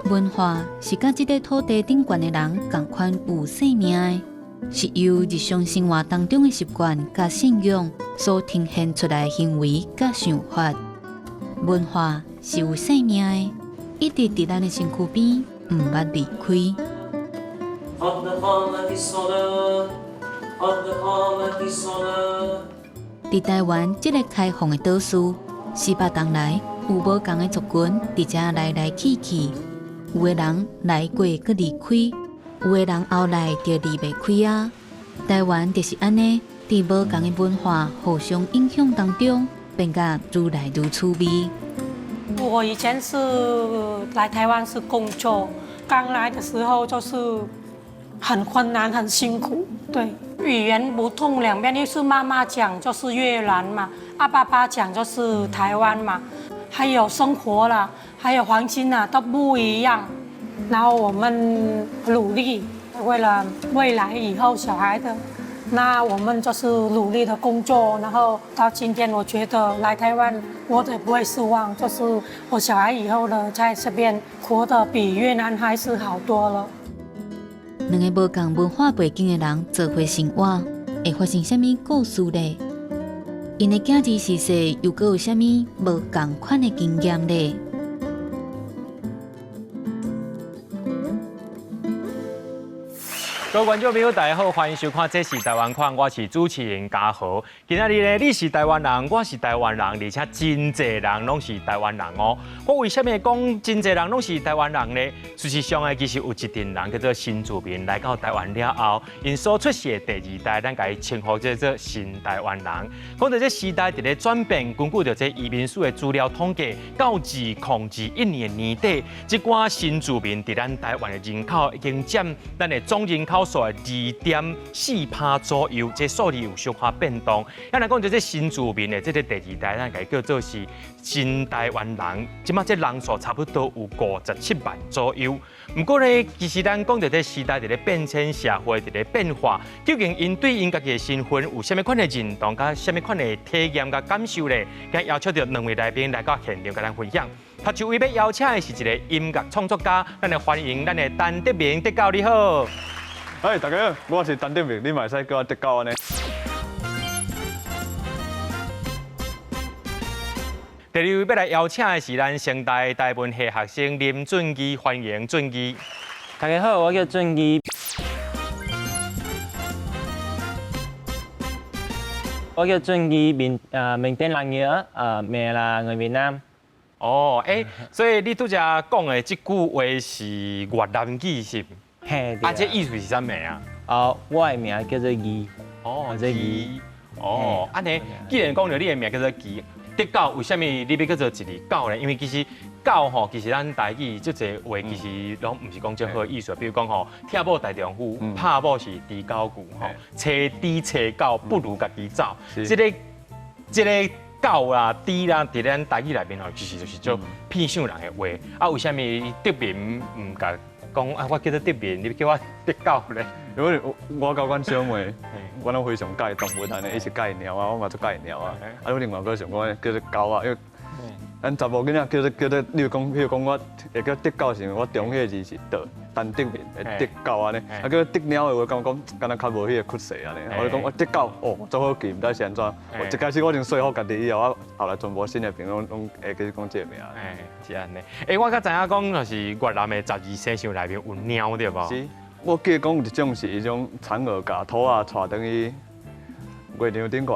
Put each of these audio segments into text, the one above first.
文化是佮這塊土地頂懸的人仝款有生命的，是由日常生活當中的習慣佮信仰所呈現出來的行為佮想法。文化是有生命的，一直佇咱的身軀邊，毋捌離開。佇台灣這个開放的島嶼，400冬來有無仝的族群佇遮來來去去，有的人來過閣離開，有的人後來就離袂開啊。台灣就是按呢，佇無仝的文化互相影響當中，變甲愈來愈趣味。我以前是來台灣是工作，剛來的時候就是很困難、很辛苦。對，語言不通，兩邊又是媽媽講就是越南嘛，啊爸爸講就是台灣嘛，還有生活啦，還有環境啊都不一樣。然後我們努力，為了未來以後小孩的，那我們就是努力的工作，然後到今天，我覺得來台灣我也不會失望，就是我小孩以後呢，在這邊活得比越南還是好多了。兩个無仝文化背景的人做伙生活，會發生啥物故事呢？𪜶的囝兒時勢又閣有啥物無仝款的經驗呢？各位觀眾朋友，大家好，歡迎收看《這是台灣看》，我是主持人嘉豪。今仔日呢，你是台灣人，我是台灣人，而且真濟人攏是台灣人哦。我為啥物講真濟人攏是台灣人呢？事實上呢，其實有一陣人叫做新住民來到台灣了後，𪜶所出世的第二代，咱共伊稱呼叫做新台灣人。講到這時代佇咧轉變，根據著這移民署的資料統計，到2021年年底，這寡新住民佇咱台灣的人口已經佔咱的總人口數的2.4%左右，這數字有小可變動。咱來講，這新住民的這个第二代，咱共伊叫做是新台灣人。這馬這人數差不多有57萬左右。毋過呢，其實咱講著這時代佇咧變遷，社會佇咧變化，究竟𪜶對𪜶家己的身份有啥物款的認同，佮啥物款的體驗佮感受呢？今邀請著兩位來賓來到現場，共咱分享。頭一位欲邀請的是一个音樂創作家，咱來歡迎咱的陳德明德狗，你好。哎，大家好，我是陳德明，你嘛會使叫我德狗按呢。第二位欲來邀請的是咱成大台文系學生林俊義，歡迎俊義。大家好，我叫俊義。我叫俊義，名呃名tên là Nghĩa，mẹ là người Việt Nam。哦，欸，所以你拄才講的這句話是越南語是毋？嘿，啊，這意思是啥物啊？哦，我的名叫做義。哦，義。哦，按呢，既然講著你的名叫做義，德狗為啥物你欲叫做一字狗呢？因為其實狗吼，其實咱台語足濟話其實攏毋是講足好的意思，比如講吼，疼某大丈夫，拍某是豬狗舊，吼，揣豬揣狗不如家己走。這个狗啦、豬啦，佇咱台語內面吼，其實就是足騙傷人的話。啊，為啥物德明毋共講啊？我叫做德明，你叫我德狗咧？因為我佮阮小妹，阮攏非常佮意動物按呢，伊是佮意貓仔，我嘛足佮意貓仔。啊，另外閣想講叫做狗仔，因為咱查某囡仔叫做叫做，你如講，比如講我會叫德狗，是因為我中彼个字是德，陳德明的德狗按呢。啊，叫做德貓的話，感覺講敢若較無彼个氣勢按呢。我就講我德狗，哦，足好記，毋知是按怎。一開始我已經說服家己以後，我後來全部新的朋友攏會記講這个名。欸，是按呢。欸，我較知影講就是越南的十二生肖內面有貓對無？是，我記得講有一種是彼種產兒共兔仔帶轉去月娘頂懸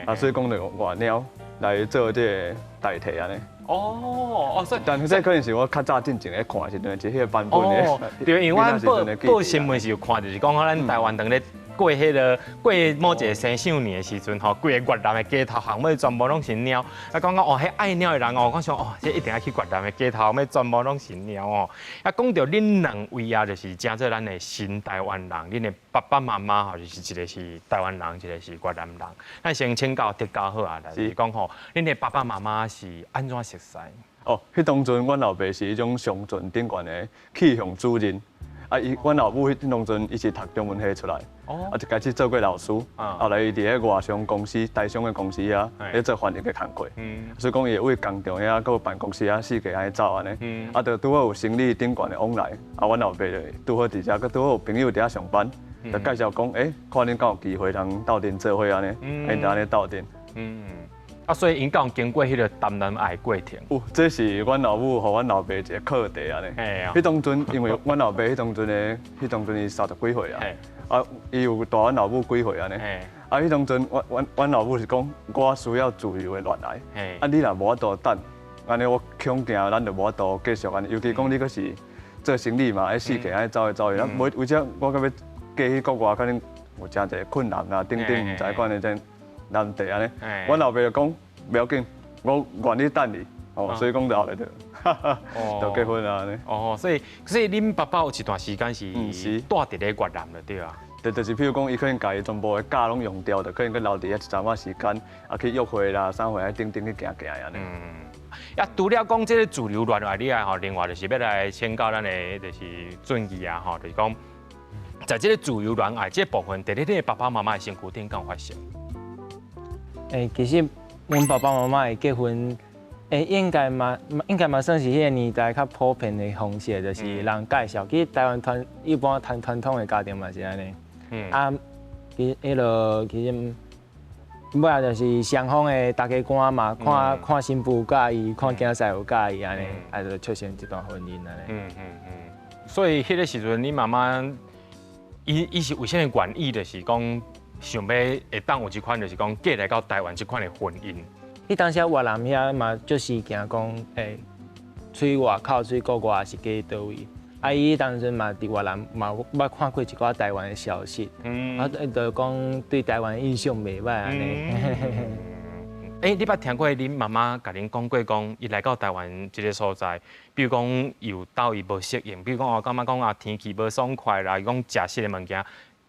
啊，所以講就用月貓來做這个代替按呢。哦哦，所以但這可能是我較早進前咧看的時陣，是彼个版本的。哦，對，因為阮報報新聞是有看，就是講咱台灣當咧過彼个過某一个生肖年的時陣吼，規个越南的街頭巷尾全部攏是貓。啊，講講哦，彼愛貓的人哦，講想哦，這一定愛去越南的街頭，尾全部攏是貓哦。啊，講著恁兩位啊，就是成做咱的新台灣人，恁的爸爸媽媽吼，就是一个是台灣人，一个是越南人。咱先請教德狗好啊，就是講吼，恁的爸爸媽媽是按怎熟似？哦，彼當陣阮老爸是彼種商船頂懸的氣象主任。啊，啊，伊阮老母彼當陣伊是讀中文系出來，啊就開始做過老師，後來伊佇咧外商公司、台商的公司遐咧做翻譯的工課，所以講伊會為工廠遐閣有辦公室遐四界按呢走按呢，啊，就拄好有生理頂懸的往來，啊，阮老爸就拄好佇遮，閣拄好有朋友佇遐上班，就介紹講，欸，看恁敢有機會通鬥陣做伙按呢，𪜶就按呢鬥陣。啊，所以𪜶敢有經過彼個談戀愛過程？有，這是阮老母予阮老爸一個課題按呢。彼當陣因為阮老爸彼當陣的，彼當陣伊三十幾歲啊，啊，伊有大阮老母幾歲按呢。啊，彼當陣阮老母是講，我需要自由的戀愛。啊，你若無法度等，按呢我恐驚咱就無法度繼續按呢。尤其講你閣是做生理嘛，愛四界愛走來走去，啊，無為這我閣欲嫁去國外，可能有誠濟困難啊，等等，毋知款的這難題按呢。阮老爸就講，袂要緊，我願意等你，哦，所以講就後來就，就結婚啊按呢。哦，所以恁爸爸有一段時間是蹛佇咧越南就對啊。對，就是譬如講，伊可能共伊全部的假攏用掉，就可能閣留佇遐一陣仔時間，啊去約會啦、啥會等等去行行按呢。啊，除了講這个自由戀愛以外吼，另外就是欲來請教咱的就是俊義啊吼，就是講，在這个自由戀愛這个部分，佇咧你的爸爸媽媽的身軀頂敢有發生？欸，其實阮爸爸媽媽的結婚，欸，應該嘛算是彼个年代較普遍的方式，就是人介紹。其實台灣傳一般傳統的家庭嘛是按呢。啊，其實彼落其實尾仔就是雙方的大家官嘛，看看新婦佮意，看囝婿有佮意按呢，啊就促成這段婚姻按呢。所以彼个時陣，你媽媽伊是為啥物願意，就是講想欲會當有這款，就是講嫁來到台灣這款的婚姻？彼當時越南遐嘛，就是驚講，欸，出去外口，出去國外是嫁佗位。啊，伊當陣嘛佇越南嘛捌看過一寡台灣的消息，啊，就講對台灣印象袂䆀按呢。欸，你捌聽過恁媽媽共恁講過，講伊來到台灣這个所在，比如講有佗位無適應，比如講我感覺講啊天氣無爽快啦，伊講食食的物件，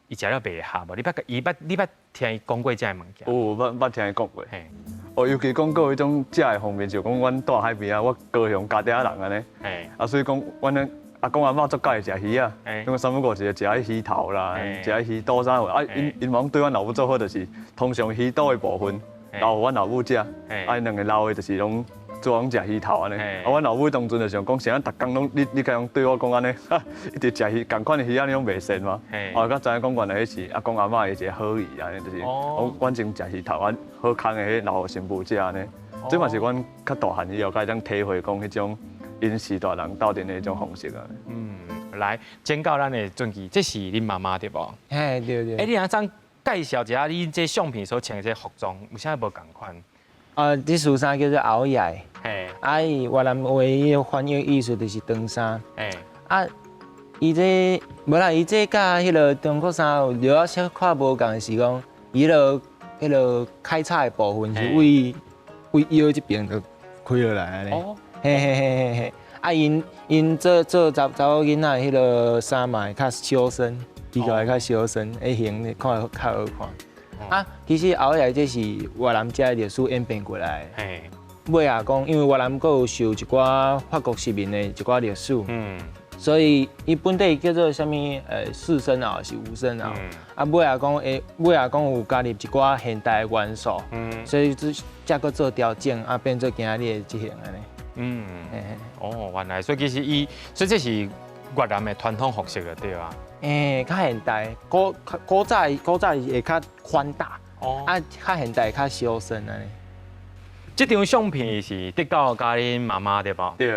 伊食了袂合無？你捌聽伊講過這个物件？有，捌聽伊講過。哦，尤其講閣有彼種食的方面，就講阮蹛海邊啊，我高雄嘉地仔人按呢。啊，所以講阮的阿公阿嬤足佮意食魚仔，因為三不五時就食彼魚頭啦，食彼魚肚啥貨。啊，𪜶嘛對阮老母做好，就是通常魚肚的部分留予阮老母食，啊，𪜶兩个老的就是攏主要攏食魚頭按呢。啊，阮老母當陣就想講，啥物逐工攏你敢攏對我講按呢，一直食魚，仝款的魚仔你攏袂跣嗎？哦，才知影講原來彼是阿公阿嬤的一个好意按呢，就是講反正食魚頭啊，好康的彼留予新婦食按呢。這嘛是阮較大漢以後才會當體會講彼種𪜶時代人鬥陣的彼種方式啊。來，請教咱的俊義，這是恁媽媽對無？嘿，對對。欸，你若怎介紹一下你這相片所穿的這服裝，有啥無仝款？啊，這束衫叫做袄仔。啊，伊越南話伊个翻譯意思就是長衫。啊，伊這無啦，伊這佮彼个中國衫有略仔小可無仝，是講伊彼个開叉的部分是為為腰這邊就開落來按呢。嘿嘿嘿嘿嘿。啊，𪜶做做查某囡仔彼个衫嘛會較修身，比較會較修身，會型看較好看。啊，其實後來這是越南遮歷史演變過來的。尾仔講，因為越南閣有受一寡法國殖民的一寡歷史，所以伊本底叫做啥物？四身襖是五身襖。啊，尾仔講，尾仔講有加入一寡現代的元素，所以這才閣做調整，啊，變做今仔日的這型按呢。哦，原來，所以其實伊，所以這是越南的傳統服飾就對啊。欸，較現代，古早會較寬大，啊，較現代較修身按呢。這張相片是得到佮恁媽媽對無？對。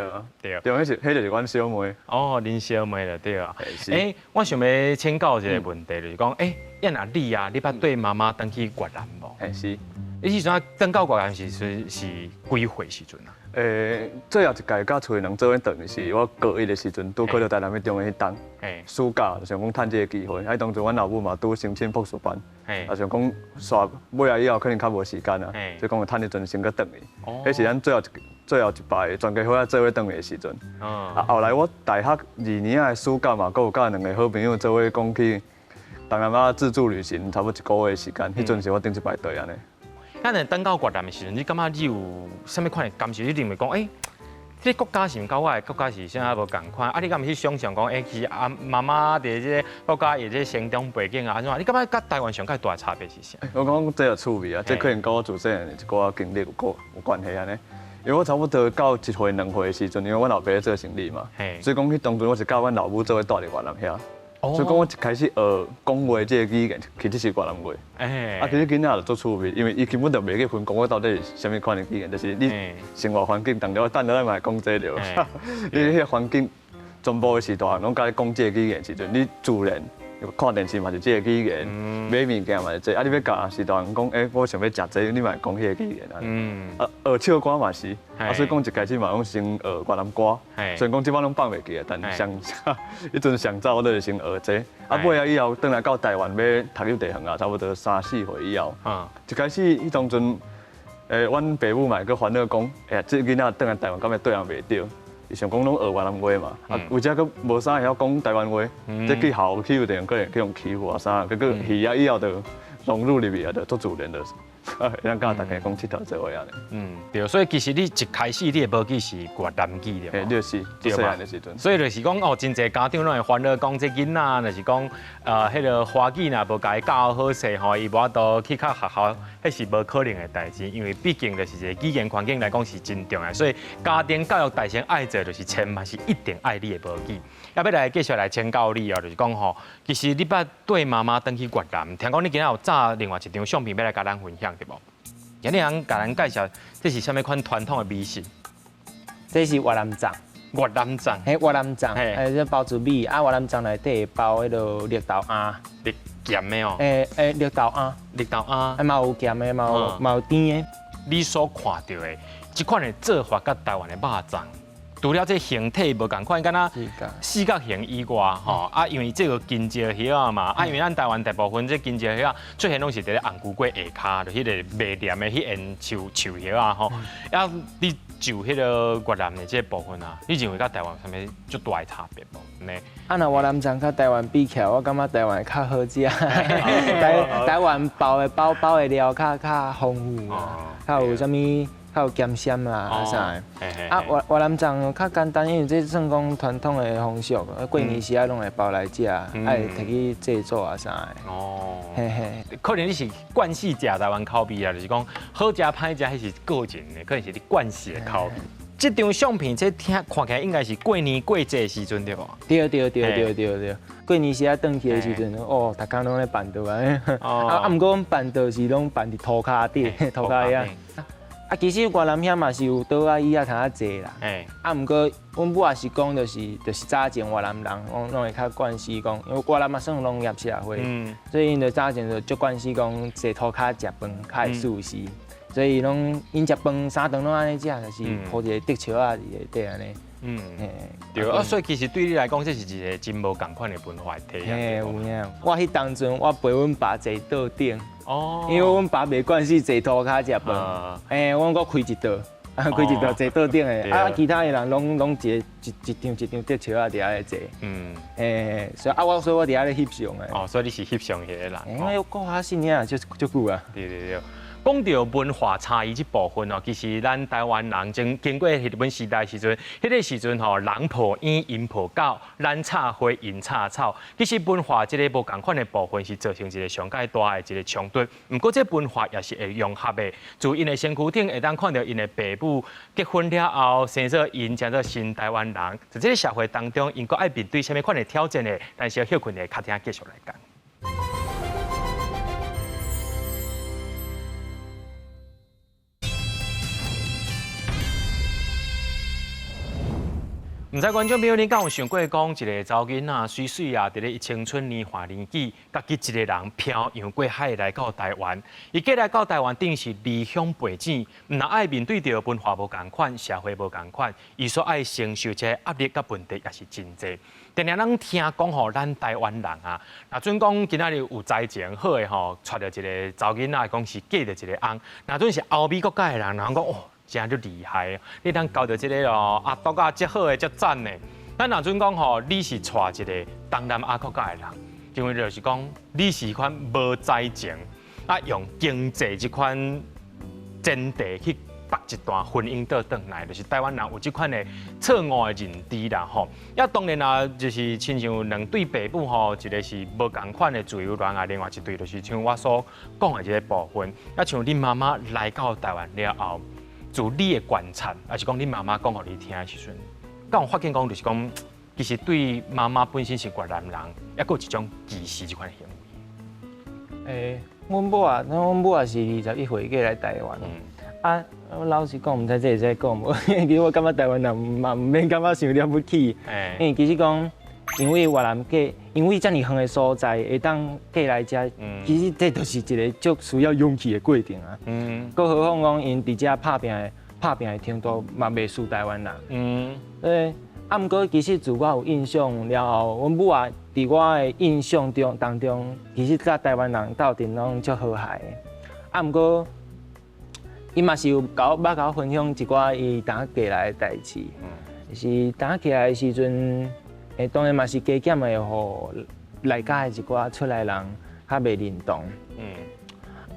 對。對，彼就是阮小妹。哦，恁小妹就對啊。是。欸，我想欲請教一个問題，就是講，欸，啊若你啊，你捌綴媽媽轉去越南無？嘿，是。你彼陣轉到越南是幾歲時陣啊？欸，最後一擺佮厝的人做伙轉是我高一的時陣，拄考著台南一中的彼冬，暑假就想講趁這个機會，啊，當陣阮老母嘛拄申請博士班，啊，想講煞尾仔以後可能較無時間啊，所以講趁彼陣先閣轉去。彼是咱最後一擺全家伙仔做伙轉去的時陣。啊，後來我大學二年仔的暑假嘛，閣有佮兩个好朋友做伙講去東南亞自助旅行，差不多一个月的時間，彼陣是我頂一擺綴按呢。咱若轉到越南的時陣，你感覺你有啥物款的感受？你認為講，欸，這個國家是毋佮我的國家是啥無仝款？啊，你敢毋去想象講，欸，其實啊媽媽佇這個國家伊這成長背景啊，按怎？你感覺佮台灣上較大的差別是啥？我講這個趣味啊，這可能佮我自細漢的一寡經歷有關係按呢。因為我差不多到一歲兩歲的時陣，因為阮老爸咧做生理嘛，所以講彼當陣我是佮阮老母做伙蹛佇越南遐。所以講我一開始學講話這個語言，其實是越南話。啊，其實囡仔就足趣味，因為伊根本就袂去分講我到底是啥物款的語言，就是你生活環境當中，等下咱嘛會講這個。你彼個環境全部的時代攏佮你講這個語言時陣，你自然看電視嘛是這個語言，買物件嘛是這個，啊，你欲佮序大人講，欸，我想欲食這個，你嘛會講彼個語言啊。啊，學唱歌嘛是，啊，所以講一開始嘛攏先學越南歌，雖然講這擺攏放袂記啊，但上彼陣上早我都是先學這個。啊，尾仔以後轉來到台灣欲讀幼稚園啊，差不多三四歲以後，一開始彼當陣，欸，阮爸母嘛會閣煩惱講，欸，這囡仔轉來台灣敢會對人袂著？伊想講攏學越南話嘛，啊，有遮閣無啥會曉講台灣話，這去校去有陣可能去予欺負啊啥，結果去遐以後就融入入去啊，就足自然就會當佮大家講𨑨迌做伙按呢。嗯，對，所以其實你一開始你的母語是越南語對無？對是，對嘛。所以就是講哦，真濟家長攏會煩惱講這囡仔，若是講彼个華語若無共伊教好勢吼，伊無法度去較學校，彼是無可能的代誌，因為畢竟就是一個語言環境來講是真重要，所以家庭教育大先愛做就是千萬是一定愛你的母語。啊，欲來繼續來請教你哦，就是講吼，其實你捌綴媽媽轉去越南，聽講你今仔有炸另外一張相片欲來共咱分享，對無？今日通共咱介紹，這是啥物款傳統的美食？這是越南粽。越南粽。嘿，越南粽，欸，這包子米啊，越南粽內底會包彼个綠豆餡。綠鹹的哦。欸欸，綠豆餡。綠豆餡。啊，嘛有鹹的，嘛有嘛有甜的。你所看到的這款的做法，佮台灣的肉粽，除了這形體無仝款，敢若四角形以外，吼啊，因為這個金蕉葉仔嘛，啊，因為咱台灣大部分這金蕉葉仔出現攏是佇咧紅龜粿下跤，就彼个賣黏的彼緣樹樹葉仔吼。啊，你就彼个越南的這個部分啊，你認為佮台灣有啥物足大的差別無？呢？啊，若越南粽佮台灣比起來，我感覺台灣較好食。台灣包的包包的料較較豐富，較有啥物？較有鹹鹹啦，啥的。啊，越越南粽較簡單，因為這算講傳統的風俗，過年時仔攏會包來食，愛提去祭祖啊啥的。哦，嘿嘿，可能你是慣勢食台灣口味啊，就是講好食歹食，彼是個人的，可能是你慣勢的口味。這張相片，這聽看起來應該是過年過節的時陣對無？對對對對對對，過年時仔轉去的時陣，哦，逐工攏咧辦桌啊，啊啊，毋過阮辦桌是攏辦佇塗跤頂，塗跤遐。啊，其實越南遐嘛是有桌仔椅仔通仔坐啦。啊，毋過阮母也是講，就是早前越南人，攏會較慣勢講，因為越南嘛算農業社會，所以𪜶就早前就足慣勢講坐塗跤食飯較會舒適，所以攏𪜶食飯三頓攏按呢食，就是鋪一個竹石仔佇下底按呢。嗯，對啊，所以其實對你來講，這是一個真無仝款的文化體驗。嘿，有影。我彼當陣，我陪阮爸坐桌頂。哦，因為阮爸袂慣勢坐塗跤食飯，欸，阮閣開一桌，開一桌坐桌頂的，啊，其他的人攏攏一一一張一張竹石仔佇遐咧坐，嗯，欸，所以啊，我所以我佇遐咧翕相的。哦，所以你是翕相彼个人。因為我較細領足足久啊。對對對。講到文化差異這部分哦，其實咱台灣人經經過日本時代時陣，彼個時陣吼，人抱嬰，𪜶抱狗，咱插花，𪜶插草。其實文化這個無仝款的部分是造成一個上蓋大的一個衝突。毋過這文化也是會融合的。自𪜶的身軀頂會當看著𪜶的爸母結婚了後，生做𪜶成做新台灣人，佇這個社會當中，𪜶閣愛面對啥物款的挑戰呢？咱小休睏下，較聽繼續來講。毋知觀眾朋友，你敢有想過講一個查某囡仔媠媠啊，佇咧伊青春年華年紀，家己一個人漂洋過海來到台灣。伊過來到台灣，等於是離鄉背井，毋但愛面對著文化無仝款，社會無仝款，伊所愛承受這個壓力佮問題也是真濟。定定咱聽講吼，咱台灣人啊，若準講今仔日有才情好的吼，娶著一個查某囡仔，講是嫁著一個翁；若準是歐美國家的人，人講哦。真足厲害！你通交著這个哦，阿獨仔遮好的、遮讚的。咱若準講吼，你是娶一個東南亞國家的人，因為就是講你是款無才情，啊用經濟這款前提去縛一段婚姻倒轉來，就是台灣人有這款的錯誤的認知啦吼。啊，當然啦，就是親像兩對爸母吼，一個是無仝款的自由戀愛，另外一對就是像我所講的這個部分。啊，像恁媽媽來到台灣了後，自你的觀察，抑是講恁媽媽講予你聽的時陣，敢有發現講就是講，其實對媽媽本身是越南人，抑閣有一種歧視這款行為。欸，阮母啊，阮母也是21歲過來台灣。啊，我老實講，毋知這會使講無？其實我感覺台灣人嘛毋免感覺傷了不起。因為其實講，因為越南過，因為遮爾遠的所在，會當過來遮，其實這就是一個足需要勇氣的過程啊。閣何況講，𪜶佇遮拍拼的程度嘛袂輸台灣人。對。啊，毋過其實自我有印象了後，阮母啊，佇我的印象中當中，其實佮台灣人鬥陣攏足和諧的。啊，毋過伊嘛是有共我捌共我分享一寡伊當過來的代誌。是當過來的時陣，欸，當然嘛是加減會予來遮的一寡出來人較袂認同。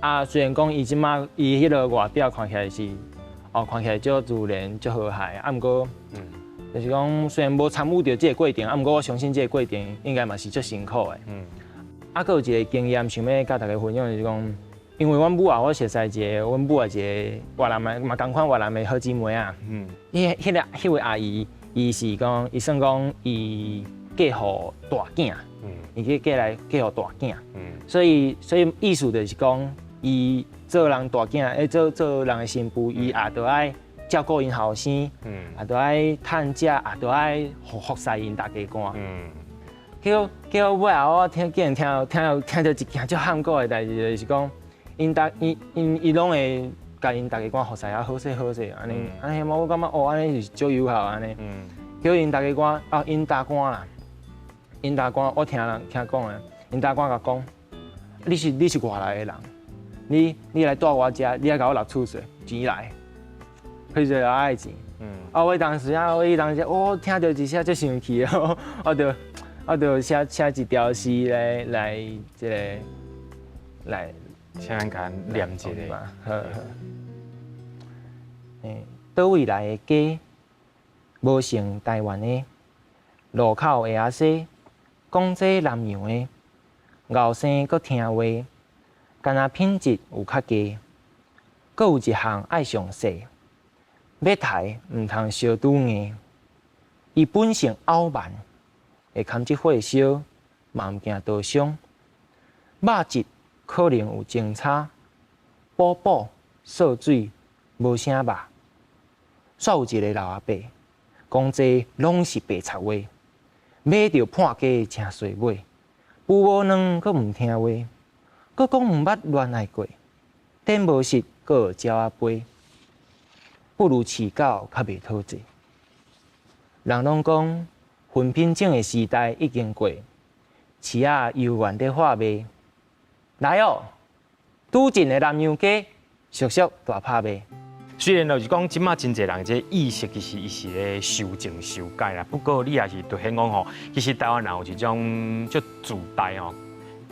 啊，雖然講伊這馬伊彼个外表看起來是，哦，看起來足自然、足和諧，啊，毋過，就是講雖然無參與著這个過程，啊，毋過我相信這個過程應該嘛是足辛苦的。啊，閣有一個經驗想欲佮大家分享，就是講，因為阮母啊，我熟似一个，阮母啊一个越南的，嘛仝款越南的好姊妹啊。彼位阿姨，伊是講，伊算講伊嫁予大囝，伊去嫁來嫁予大囝。所以意思就是講，伊做人大囝，欸，做人的新婦，伊也著愛照顧𪜶後生，也著愛趁食，也著愛服侍𪜶大家官。結果尾後我聽，竟然聽著一件足罕過的代誌，就是講，𪜶大𪜶𪜶伊攏會共𪜶大家官服侍啊好勢好勢，按呢按呢，我感覺哦，按呢是足有效按呢。結果𪜶大家官啊，𪜶大官啦，𪜶大官我聽人聽講的，𪜶大官共講，你是外來的人，你來蹛我遮，你愛共我納厝稅，錢來，彼就愛錢。啊，我當時啊，我彼當時我聽著一下足生氣哦，我就寫一條詩來這个來，請咱共念一下。好好。欸，佗位來的雞，無像台灣的，路口會曉說，講這南洋的，後生閣聽話，敢若品質有較低，閣有一項愛詳細，欲刣毋通燒拄硬，伊本性傲慢，會堪這火燒，嘛毋驚刀傷，肉質可能有精差，補補縮水無啥肉。煞有一个老阿伯，講這攏是白賊話，買著破雞誠衰買，孵無卵閣毋聽話，閣講毋捌戀愛過，電無實閣學鳥仔飛，不如飼狗較袂討債。人攏講分品種的時代已經過，飼仔猶原咧發賣。來哦，拄進的南洋雞，俗俗大拍賣。雖然就是講，這馬真濟人這意識其實伊是咧修正修改啦。不過你也是凸顯講吼，其實台灣人有一種足自大吼、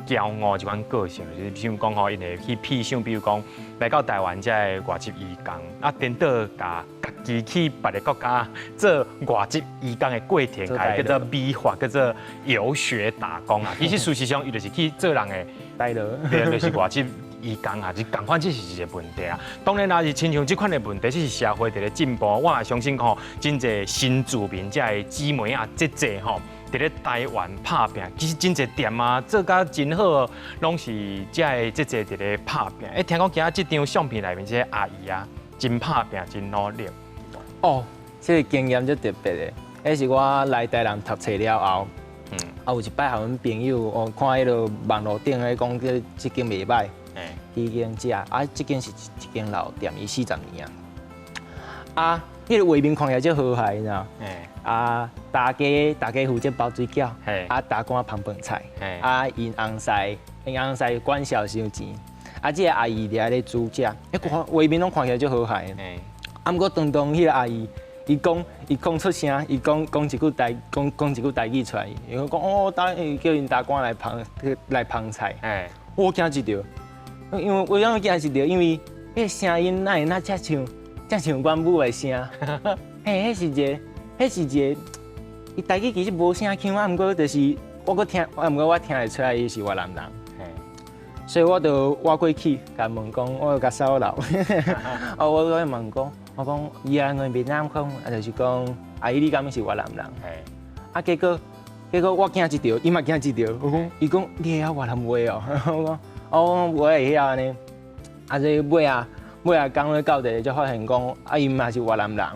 驕傲這款個性，就是比如講吼，𪜶會去瞥想，比如講來到台灣這个外籍移工，啊，顛倒共家己去別个國家做外籍移工的過程，共叫做美化，叫做遊學打工啊。其實事實上，伊就是去做人的代勞，對，就是外籍移工啊，是仝款，這是一个問題啊。當然啦，是親像這款的問題，這是社會佇咧進步。我也相信吼，真濟新住民這个姊妹啊、姐姐吼，佇咧台灣拍拚，其實真濟店啊做甲真好，攏是這个姐姐佇咧拍拚。欸，聽講今仔這張相片內面這个阿姨啊，真拍拚，真努力。哦，這个經驗足特別的。彼是我來台南讀冊了後，啊有一擺予阮朋友哦看彼个網路頂咧講這間袂䆀。彼間食，啊，這間是一間老店，伊40年啊。啊，彼个畫面看起來足和諧，你知無？啊，大家負責包水餃，啊，大官捧飯菜，啊，𪜶翁婿管銷收錢，啊，這个阿姨佇遐咧煮食，彼看畫面攏看起來足和諧。啊，毋過當彼个阿姨，伊講出聲，伊講一句台語出來，伊講哦，等叫𪜶大官來捧菜。我驚一著。因為為啥物驚一著？因為彼个聲音哪會那遮像才像阮母的聲。嘿，彼是一個，伊台語其實無啥腔，啊，毋過就是我閣聽，啊，毋過我聽會出來伊是越南人。所以我就倚過去，共問講，我就共騷擾。哦，我閣問講，我講伊啊，𠊎越南講，啊，就是講，阿姨你敢是越南人？啊，結果我驚一著，伊嘛驚一著。我講，伊講你會曉越南話哦？我講，哦，我會曉按呢。啊，這尾仔尾仔講咧到底才發現講，啊，伊嘛是越南人。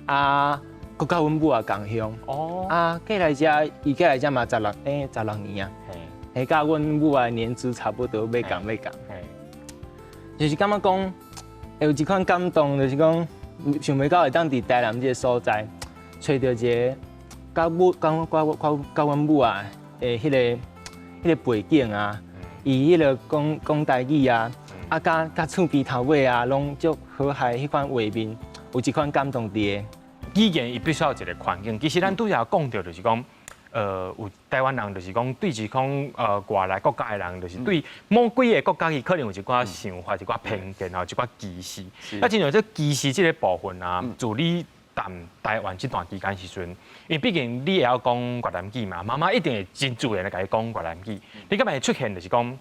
啊，閣佮阮母也仝鄉。哦。啊，過來遮，伊過來遮嘛16年啊。彼佮阮母的年資差不多，欲仝欲仝。就是感覺講，會有一款感動，就是講想袂到會當佇台南這个所在，揣著一个佮母、佮佮佮佮阮母啊的彼个背景啊，伊彼个講講台語啊，啊，佮佮厝邊頭尾啊，攏足和諧彼款畫面，有一款感動佇个。語言伊必須要有一个環境，其實咱拄才講著就是講，有台灣人就是講對一講外來國家的人，就是對某幾个國家伊可能有一寡想法、一寡偏見吼，一寡歧視。啊，親像這歧視這个部分啊，自你踮台灣這段期間時陣，因為畢竟你會曉講越南語嘛，媽媽一定會真自然的共你講越南語。你敢會出現就是講，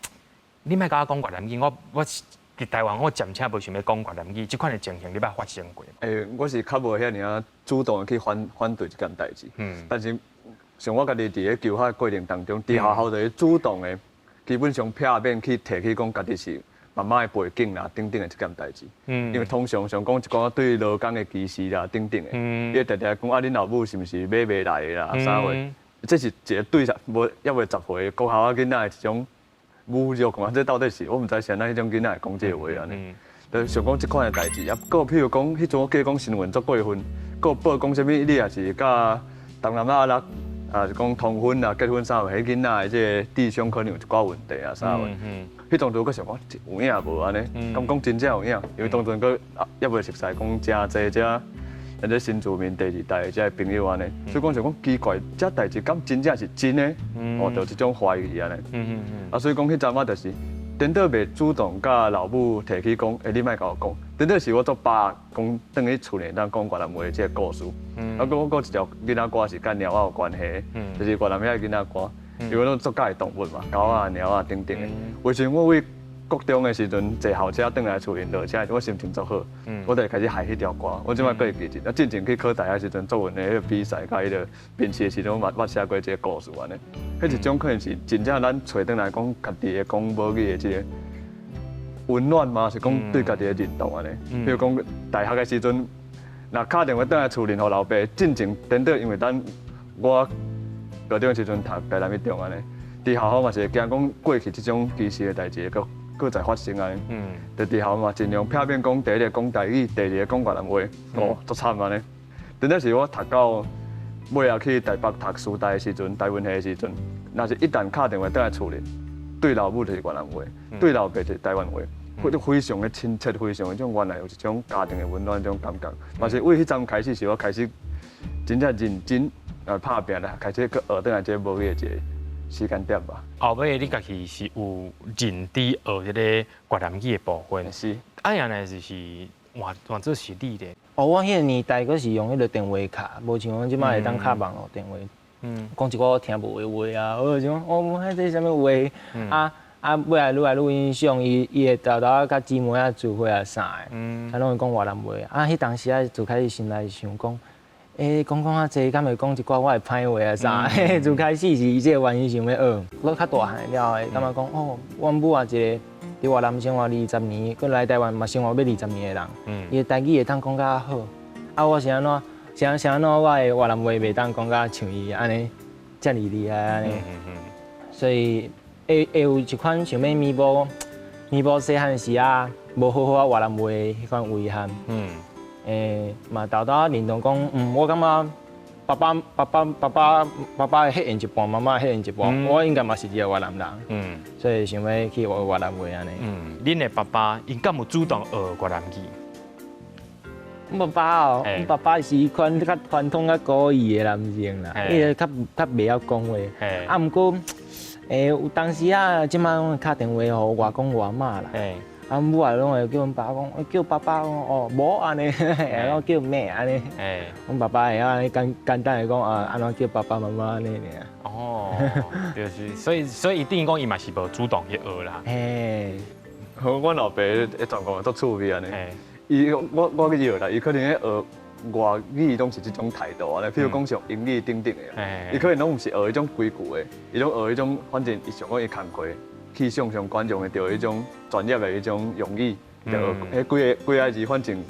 你莫共我講越南語，我佇台灣我暫且無想欲講越南語，這款的情形你捌發生過？欸，我是較無遐爾仔主動去反對這件代誌。但是像我家己佇咧求學過程當中，佇學校就是主動的，基本上避免去提起講家己是媽媽的背景啦等等的這件代誌。因為通常像講一寡對勞工的歧視啦等等的，伊會定定講啊，恁老母是毋是買賣來的啦啥貨？這是一個對無猶未10歲國校仔囡仔的一種侮辱嘛？這到底是我毋知是按怎彼種囡仔會講這个話按呢。就想講這款的代誌，啊，閣譬如講，彼陣我記講新聞足過分，閣報講啥物，你若是佮東南亞人啊，是講通婚啊、結婚啥貨，彼囡仔的這个智商可能有一寡問題啊，啥貨。彼當陣閣想講有影無按呢？敢講真正有影？因為當陣閣猶未熟似講誠濟遮，咱這新住民第二代的這个朋友按呢，所以講想講奇怪，這代誌敢真正是真的？哦，就這種懷疑按呢。啊，所以講彼陣我就是顛倒袂主動佮老母提起講，欸，你莫共我講。顛倒是我做爸講，轉去厝內當講越南話這个故事。啊，閣我閣一條囡仔歌是佮貓仔有關係，就是越南遐个囡仔歌，因為攏足佮意動物嘛，狗仔、貓仔等等的。有時我為國中的時陣坐校車轉來厝裡落車，我心情足好，我就會開始學彼條歌。我這擺閣會記得。啊，進前去考大學時陣，作文的彼个比賽，佮彼个面試的時陣，我嘛捌寫過這个故事按呢。彼一種可能是真正咱揣轉來講家己的講母語的這个溫暖嘛，是講對家己的認同按呢。比如講大學的時陣，若敲電話轉來厝裡予老爸，進前顛倒，因為咱我高中的時陣讀台南一中按呢，佇學校嘛是會驚講過去這種歧視的代誌會閣再發生按呢。佇學校嘛盡量避免講第一个講台語，第二个講越南話，哦，足慘按呢。真正是我讀到尾仔去台北讀師大的時陣，台文系的時陣，若是一旦敲電話轉來厝裡，對老母就是越南話，對老爸就是台灣話，非常的親切，非常的種原來有一種家庭的溫暖這種感覺。嘛是為彼陣開始，是我開始真正認真來拍拚啦，開始閣學轉來這個母語的一个時間點吧。後尾你家己是有認知學這个越南語的部分，是。啊，原來就是換換做是你咧。哦，我彼个年代閣是用彼个電話卡，無像阮這擺會當敲網路電話。講一寡我聽無的話啊，我就想講，哦，彼這啥物話？啊啊，尾仔愈來愈影響，伊會沓沓仔佮姊妹仔聚會啊啥的，啊，攏會講越南話。啊，彼當時仔就開始心內想講，欸，講講較濟，敢會講一寡我會歹話啊啥？就開始是伊這个原因想欲學。閣較大漢了後，會感覺講，哦，阮母也一个佇越南生活二十年，閣來台灣嘛生活欲二十年的人，伊的台語會當講較好。啊，我是按怎？是按怎？我的越南話袂當講甲像伊按呢遮爾厲害按呢？所以會有一款想欲彌補細漢時啊，無好好仔越南話彼款遺憾。欸，嘛沓沓認同講，我感覺爸爸的血緣一半，媽媽的血緣一半，我應該嘛是一個越南人。所以想欲去學越南話按呢。恁的爸爸𪜶敢有主動學越南語？阮爸爸哦，阮爸爸是彼款較傳統、較古意的男性啦，伊個較較袂曉講話。啊，毋過，欸，有當時啊，這擺攏會敲電話予外公外媽啦。啊，母仔攏會叫阮爸講，叫爸爸講哦，無按呢，會曉叫媽按呢。阮爸爸會曉按呢簡簡單的講啊，按怎叫爸爸媽媽按呢爾。哦，就是，所以等於講伊嘛是無主動去學啦。嘿。好，阮老爸的狀況足趣味按呢。伊我去學啦，伊可能咧學外語攏是這種態度按呢，譬如講像英語等等的，伊可能攏毋是學彼種規矩的，伊攏學彼種，反正伊想講伊工課去上上觀眾會著彼種專業的彼種用語，就學彼幾个幾个字，反正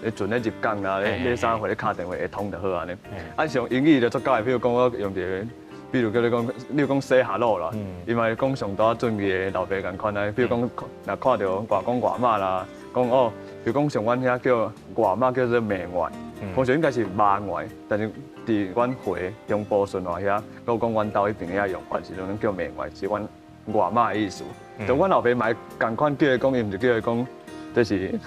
咧陣咧入講啦，咧咧啥貨咧敲電話會通就好按呢。啊，像英語就足夠的，譬如講我用一个，比如叫你講，你講 say hello 啦，伊嘛會講上多準義的老爸仝款啊，比如講若看著外公外媽啦，講哦，比如講像阮遐叫外媽叫做妹外，通常應該是媽外，但是佇阮回中部順化遐，閣講阮兜彼邊遐用法時陣，攏叫妹外，是阮外媽的意思。就阮老爸嘛會仝款叫伊講，伊毋是叫伊講，這是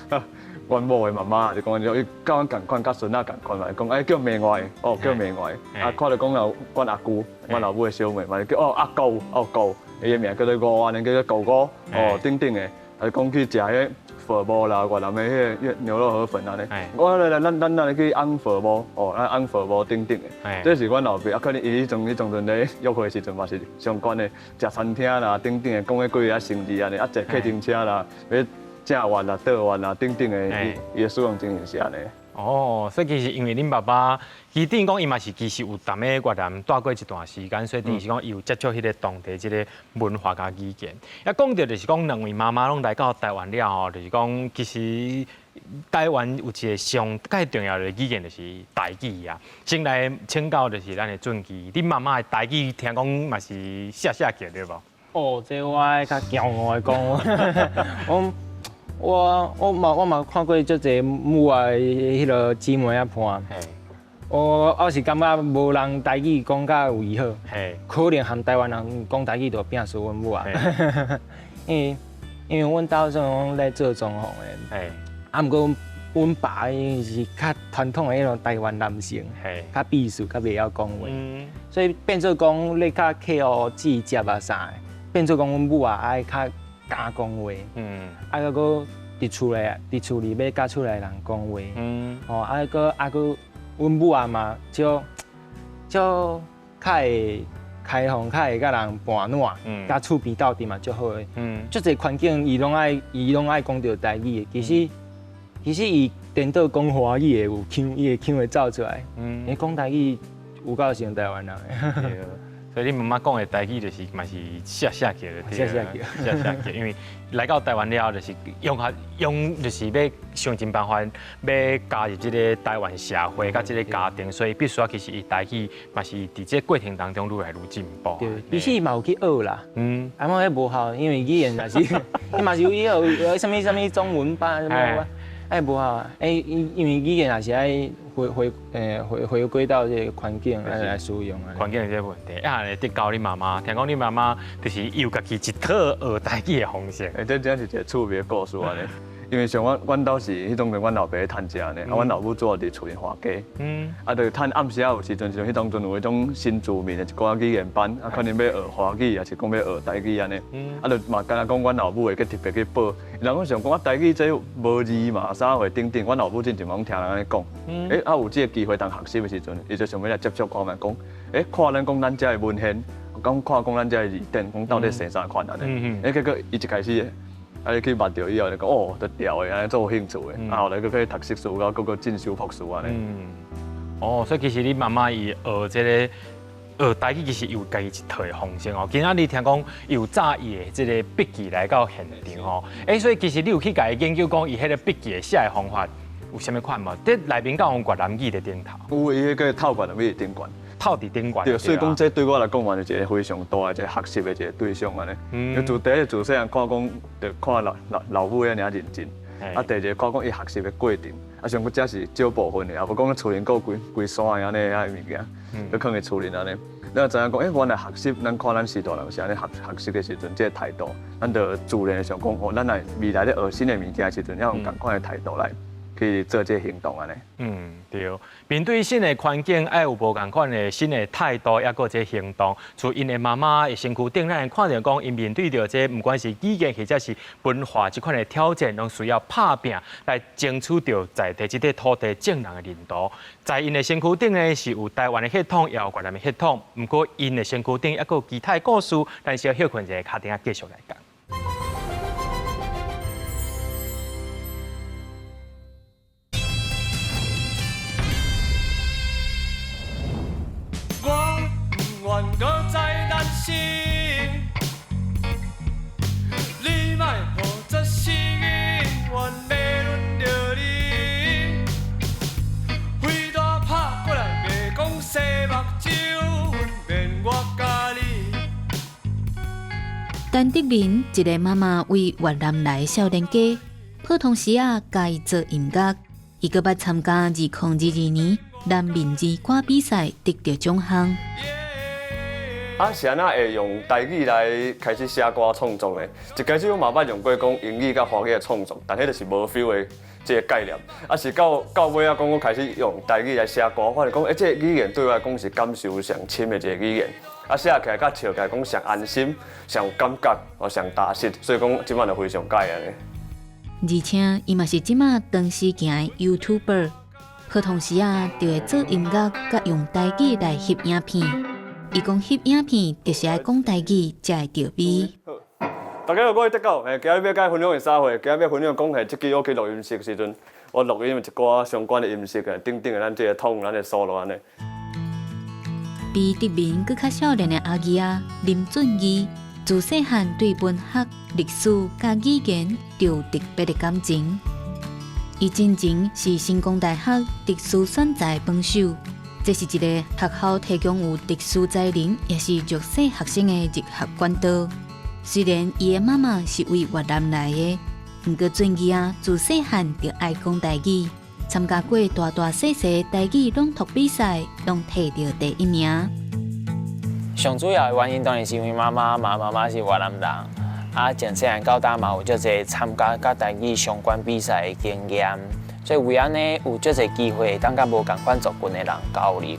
阮某的媽媽，就講伊佮阮仝款，佮孫仔仝款嘛，講哎叫妹外，哦叫妹外，啊看著講老阮阿姑，阮老母的小妹嘛，叫哦阿姑，哦姑，伊的名叫做吳，按呢叫做姑姑，哦等等的，啊講去食彼粉無啦，越南的彼个牛肉河粉按呢，我來來咱咱來去翁粉無，哦咱翁粉無等等的，這是阮老爸啊，可能伊彼陣彼陣咧約會的時陣嘛是相關的，食餐廳啦等等的，講彼幾个生字按呢，啊坐客廳車啦，欲正彎啦、倒彎啦等等的，伊伊的使用情形是按呢。哦，所以其實因為恁爸爸，伊等於講伊嘛是其實有踮咧越南蹛過一段時間，所以等於是講伊有接觸彼個當地這個文化佮語言。啊，講著就是講兩位媽媽攏來到台灣了後，就是講其實台灣有一個上蓋重要的語言就是台語啊。先來請教就是咱的俊基，恁媽媽的台語聽講嘛是寫寫叫對無？哦，這我愛較驕傲的講，我。我我嘛我嘛看過足濟母仔彼个姊妹仔伴，我我是感覺無人台語講甲有伊好，可能和台灣人講台語就摒輸阮母仔，因為因為阮兜算講咧做裝潢的，啊毋過阮爸伊是較傳統的彼種台灣男性，較避暑，較袂曉講話，所以變做講咧較客戶接接啊啥的，變做講阮母仔愛較敢講話，啊，閣佇厝內，佇厝裡欲佮厝內人講話，哦，啊，閣啊閣，阮母仔嘛，少少較會開放，較會佮人伴暖，佮厝邊鬥陣嘛足好的，足濟環境伊攏愛，伊攏愛講著台語的。其實其實伊顛倒講華語的有腔，伊的腔會走出來，伊講台語有夠像台灣人的。所以你媽媽講的台語就是嘛是寫寫叫的，寫寫叫，寫寫叫。因為來到台灣了後，就是用下用，就是欲想盡辦法欲加入這个台灣社會佮這个家庭，所以必須要其實伊台語嘛是佇這個過程當中愈來愈進步。對，其實伊嘛有去學啦，啊，毋過無效，因為語言也是，伊嘛是有去學，啥物啥物中文班啥物班，哎無效，哎因因為語言也是愛回回誒回回歸到這个環境來來使用啊。環境的這個問題，啊，得教你媽媽，聽講你媽媽就是有家己一套學台語的方式。欸，這真是一個趣味的故事按呢。因為像阮阮兜是彼當陣阮老爸咧趁食呢，啊，阮老母主要佇厝裡看家。啊，就趁暗時仔有時陣，像彼當陣有彼種新住民的一寡語言班，啊，可能欲學華語，抑是講欲學台語按呢。啊，就嘛敢若講阮老母會去特別去報。人講想講啊，台語這無字嘛，啥貨等等，阮老母進前嘛攏聽人按呢講。欸，啊有這个機會通學習的時陣，伊就想欲來接觸看覓，講，欸，看咱講咱遮的文獻，講看講咱遮的字典，講到底生啥款按呢？欸，結果伊一開始。啊！你去捌著以後就講哦，就牢的，按呢足有興趣的。啊，後來閣去讀碩士，到閣閣進修博士按呢。哦，所以其實你媽媽伊學這个學台語，其實有家己一套的方式哦。今仔日聽講有紮伊的這个筆記來到現場吼，欸，所以其實你有去共伊研究講伊彼个筆記的寫的方法有啥物款無？這內面敢有越南語佇頂頭？有，伊彼个透越南語佇頂懸。透佇頂懸。對，所以講這對我來講嘛，是一個非常大的一個學習的一個對象按呢。因為自第一自細漢看講，就看老老老母遐爾認真，啊，第二個看講伊學習的過程，啊，上閣這是少部分的，也無講厝裡閣規規山的按呢遐物件，閣囥佇厝裡按呢。你就知影講，欸，原來學習，咱看咱序大人是按呢學學習的時陣，這個態度，咱就自然想講，哦，咱來未來咧學新的物件的時陣，要用仝款的態度來。去做這個行動按呢。嗯，對。面對新的環境，愛有無仝款的新的態度，抑閣這行動。像𪜶的媽媽的身軀頂，咱會看著講，𪜶面對著這毋管是語言或者是文化這款的挑戰，攏需要拍拚來爭取著在地這塊土地眾人的認同。在𪜶的身軀頂呢，是有台灣的血統，也有越南的血統。毋過𪜶的身軀頂抑閣有其他的故事，咱小歇睏一下，跤頂仔繼續來講。我不願閣再擔心，你莫予這死永遠欲輪著你。飛大拍過來，袂講洗目睭，分辨我佮你。陳德明一个媽媽為越南來的少年家，普通時仔佮伊做音樂，伊閣捌參加2022年南閩兒歌比賽得著獎項。啊，是按怎會用台語來開始寫歌創作呢？一開始我嘛捌用過講英語佮華語來創作，但彼就是無 feel 的這個概念。啊，是到到尾仔講，我開始用台語來寫歌，發現講，欸，這個語言對我來講是感受上深的一個語言。啊，寫起來佮笑起來講上安心、上有感覺，哦，上踏實，所以講這擺就非常喜歡按呢。而且，伊嘛是這擺長時間的 YouTuber，普通時仔就會做音樂，佮用台語來翕影片。伊講翕影片就是愛講台語才會著味。大家好，我是德狗，今日欲共分享的啥貨？今日欲分享講係這支我去錄音室時陣，我錄音一寡相關的音色的，等等的，咱這個桶，咱的 solo 按呢。比德明閣較少年的阿姨仔林俊義，自細漢對文學、歷史佮語言就有特別的感情。伊進前是成功大學特殊選才榜首，這是一個學校提供有特殊才能，也是弱勢學生的入學管道。雖然伊的媽媽是為越南來的，毋過俊義仔自細漢就愛講台語，參加過大大細細台語朗讀比賽，攏摕著第一名。上主要的原因當然是因為媽媽嘛，媽媽是越南人，啊，從細漢到大嘛有足濟參加佮台語相關比賽的經驗，所以為按呢有足濟機會會當佮無仝款族群的人交流。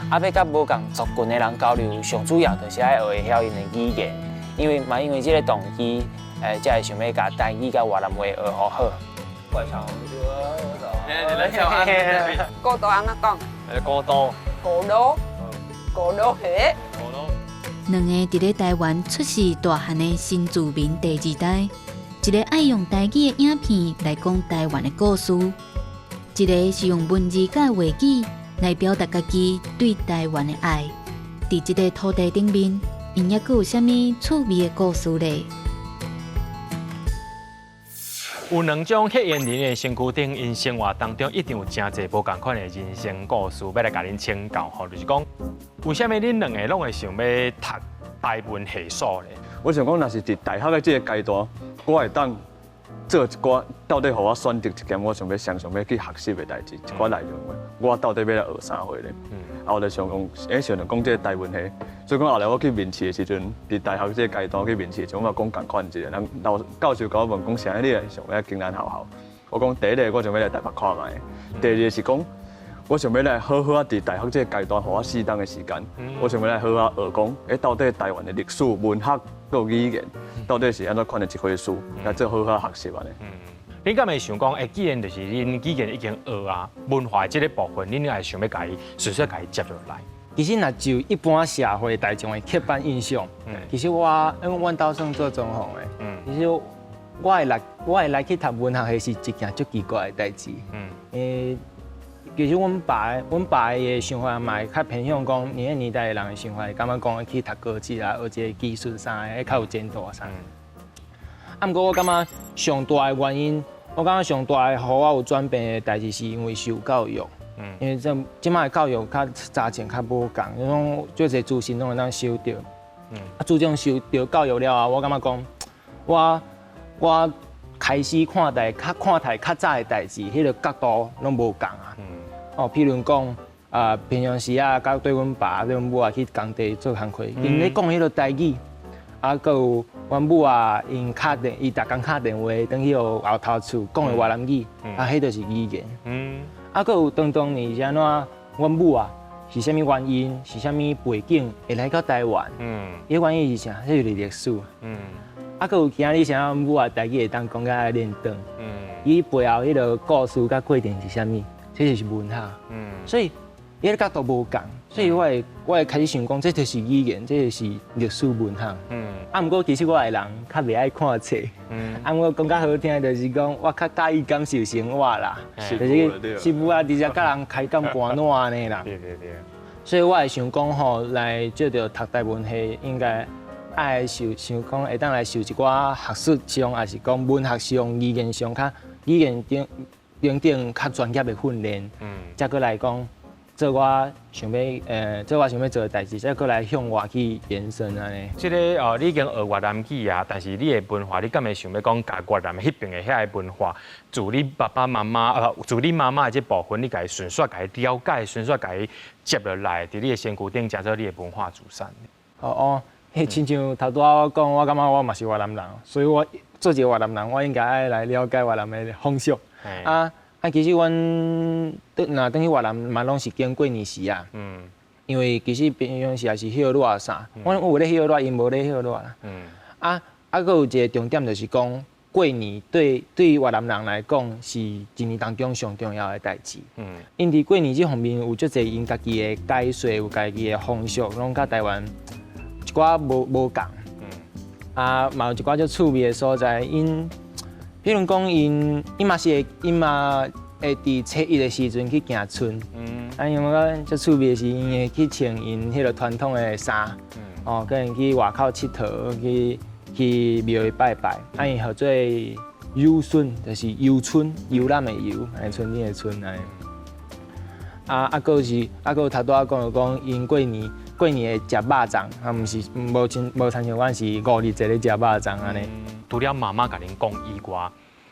啊，欲佮無仝族群的人交流，上主要就是愛學會曉𪜶的語言，因為嘛因為這個動機，才會想欲共台語佮越南話學予好。古都按怎講？古都。古都，古都嘿。兩个佇咧台灣出世大漢的新住民第二代，一个愛用台語的影片來講台灣的故事，一个是用文字佮話語來表達家己對台灣的愛。佇這个土地頂面，𪜶猶閣有啥物趣味的故事咧？有兩種黑煙人的身軀頂，𪜶生活當中一定有誠濟無仝款的人生故事，欲來共恁請教吼，就是講，為啥物恁兩個攏會想欲讀台文系所咧？我想講，若是佇大學的這個階段，我會當做一寡到底予我選擇一件我想欲上想欲去學習的代誌，一寡內容。我到底欲來學啥貨咧？啊，我就想講，想著講這個台文系，所以講後來我去面試的時陣，佇大學這個階段去面試的時陣，我嘛講仝款一個人老教授共我問講，啥你會想欲來經蘭學校？我講第一个我想欲來台北看覓，第二个是講，我想欲來好好仔佇大學這個階段，予我適當的時間，我想欲來好好學講，到底台灣的歷史、文學、閣語言，到底是按怎款的一回事，來做好好學習按呢。恁敢會想講，既然就是恁語言已經學啊，文化這个部分，恁會想欲共伊，順勢共伊接落來？其實若就一般社會大眾的刻板印象，其實我因為阮兜算做裝潢的，其實我會來去讀文學系是一件足奇怪的代誌。其實阮爸的想法嘛會較偏向講，𪜶彼年代的人的想法，會感覺講去讀高職啊，學一個技術啥的，較有前途啊啥。啊，毋過我感覺上大的原因，我感覺上大的予我有轉變的代誌，是因為受教育。因為這這擺的教育較早前較無仝，就是講足濟資訊攏會當收著。啊，自從受著教育了後，我感覺講，我開始看待較看待較早的代誌，彼個角度攏無仝啊。哦，譬如講，啊，平常時啊，佮對阮爸、對阮母啊去工地做工課，𪜶咧講彼个台語，啊，閣有阮母啊，𪜶敲電，伊逐工敲電話轉去予後頭厝講的越南語，啊，彼就是語言。啊，閣有當當年是按怎，阮母啊是啥物原因，是啥物背景會來到台灣？伊個原因是啥？這就是歷史。啊，閣有今日啥阮母啊，台語會當講甲輪轉。伊背後彼个故事佮過程是啥物？這就是文學。所以伊个角度無仝，所以我會開始想講，這就是語言，這就是歷史文學。啊，毋過其實我的人較袂愛看冊。啊，毋過講較好聽，就是講我較佮意感受生活啦，就是是無啊，直接佮人開講盤撋按呢啦。所以我會想講吼，來借著讀台文系，應該愛受想講會當來受一寡學術上，抑是講文學上、語言上較語言頂等等較專業的訓練，才閣來講做我想欲做我想欲做的代誌，才閣來向外去延伸按呢。這个哦，你已經學越南語啊，但是你的文化，你敢會想欲講共越南彼爿的遐个文化，自你爸爸媽媽自你媽媽的這部分，你共伊順續共伊了解，順續共伊接落來，佇你的身軀頂，成做你的文化資產。哦哦，彼親像頭拄仔我講，我感覺我嘛是越南人，所以我做一个越南人，我應該愛來了解越南的風俗。啊啊，其實阮轉若轉去越南嘛，攏是經過年時啊。因為其實平常時也是歇熱啥，阮有咧歇熱，𪜶無咧歇熱啦。啊啊，閣有一个重點就是講，過年對越南人來講是一年當中上重要的代誌。𪜶佇過年這方面有足濟𪜶家己的解說，有家己的風俗，攏佮台灣一寡無仝。啊，嘛有一寡足趣味的所在，𪜶比如講，𪜶嘛是會，𪜶嘛會佇初一的時陣去行村。啊，因為講足趣味的是，𪜶會去穿𪜶彼个傳統的衫，哦，可能去外口𨑨迌，去廟宇拜拜。啊，𪜶號做遊春，就是遊春，遊覽的遊，哎，春天的春按呢。啊啊，閣是啊，閣有頭拄仔講就講，𪜶過年會食肉粽，啊，毋是無親無親像阮是五日節咧食肉粽按呢。除了媽媽共恁講以外，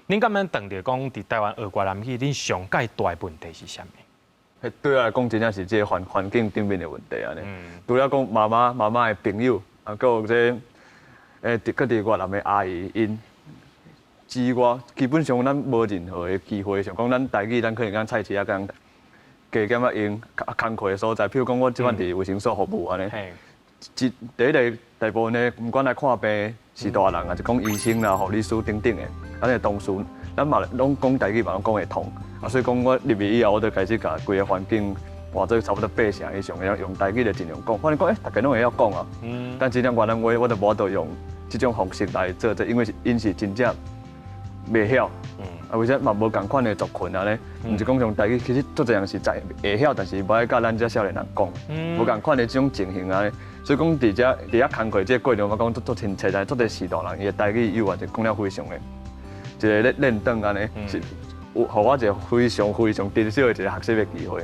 恁敢若當著講佇台灣學越南語，恁上蓋大的問題是啥物？對我來講，真正是這個環境頂面的問題按呢。除了講媽媽的朋友，啊，閣有這佇佇越南的阿姨𪜶之外，基本上咱無任何的機會，像講咱台語，咱可能講菜市仔講加減仔用工課的所在，譬如講我這擺佇衛生所服務按呢。一第一个大部分的，毋管來看病是大人，抑是講醫生啦、護理師等等的，咱的同事，咱嘛攏講台語嘛攏講會通。啊，所以講我入去以後，我就開始共規个環境換做差不多八成以上會曉用台語來盡量講。反正講，欸，逐家攏會曉講啊。但真正越南話，我就無法度用這種方式來做這，因為𪜶是真正袂曉。啊，為啥嘛無仝款的族群按呢？毋是講像台語，其實足濟人是知會曉，但是無愛佮咱這少年人講，無仝款的這種情形按呢。所以講，佇遮工課這個過程，我講足足親切，但足濟序大人，伊的台語有啊，就講了非常的一个咧輪轉按呢，是有予我一个非常非常珍惜的一个學習的機會。